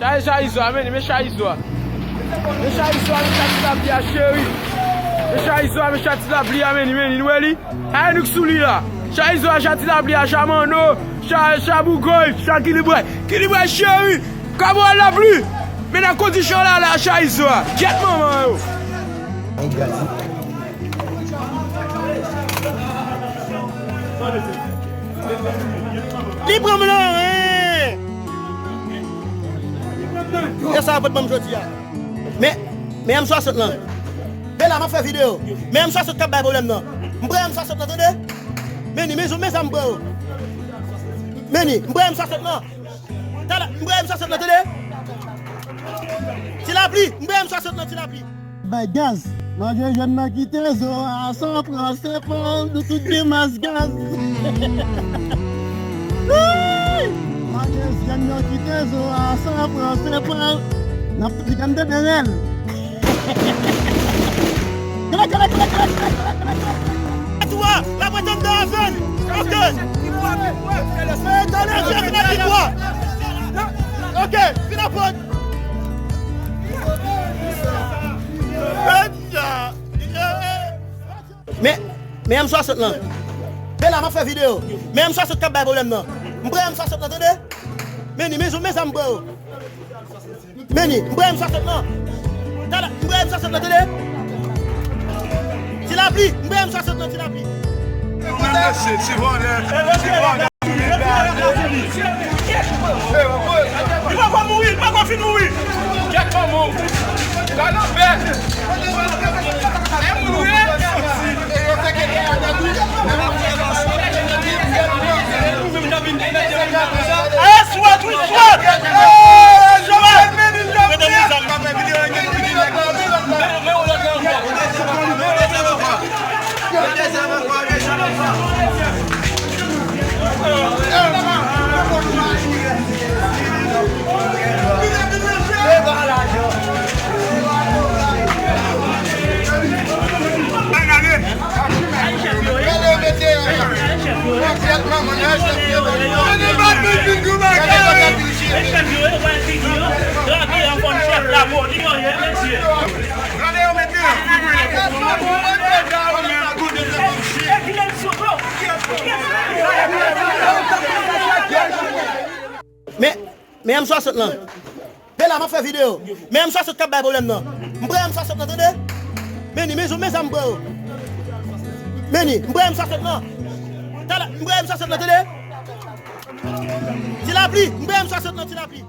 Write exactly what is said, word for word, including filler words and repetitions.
Gade chay izo a, men, men chay izo a. Men chay izo a, men chay ti lapli a, cheri. Men chay izo a, men chay ti lapli a, men, men, nou wè li. Gade nou k sou li la. Chay izo a, chay ti lapli a, chay manno, chay, chay bougòy, chay kilibwè. Kilibwè, cheri. Kabwal lapli. Men nan kondisyon la, la, chay izo a. Gyèt manman yo. Li pran m nan ren. E sa yo pot ban m jodi a. Men, men M swasant lan. Men la, m ap fè videyo. Men M swasant k ap bay pwoblèm nan. M pran M swasant lan, tande? Men ni, men, men sa m pran yo. Men ni, m pran M swasant lan. Talè, m pran M swasant lan, tande? Ti lapli, m pran M swasant lan, ti lapli. Bay gaz. Manje jèn nan kite zo a san pran sepan, nou tout gen mas gaz. Manje jèn nan kite zo a san pran sepan, n ap di kan de derèl. Kole, kole, kole, kole. Atwa, la mwen tann dan avèn. Ok. Mwen tann avèn nan pibwa. Ok, fin apot. Men, men M swasant lan. Men la, m ap fè videyo. Men M swasant k ap bay pwoblèm nan. M pran M swasant lan, tande? Men ni, men zo, men sa m pran yo. Men ni, m pran M swasant lan. Talè, m pran M swasant lan, tande? Ti lapli, m pran M swasant lan, ti lapli. Mesye, ti vòlè, ti vòlè. Li poko mouri, li poko fin mouri. Kèt manman w. Gade anfè. E moun wi. Aye, swat, wi, swat. Swat. Mete moun sa. Men, men yon lòt la ankò. Men, men M swasant lan. Men la, m ap fè videyo. Men M swasant k ap bay pwoblèm nan. M pran M swasant lan, tande? Men ni, men zo, men sa m pran yo. Men ni, m pran M swasant lan. Talè, m pran M swasant lan, tande? Ti lapli, m pran M swasant lan, ti lapli.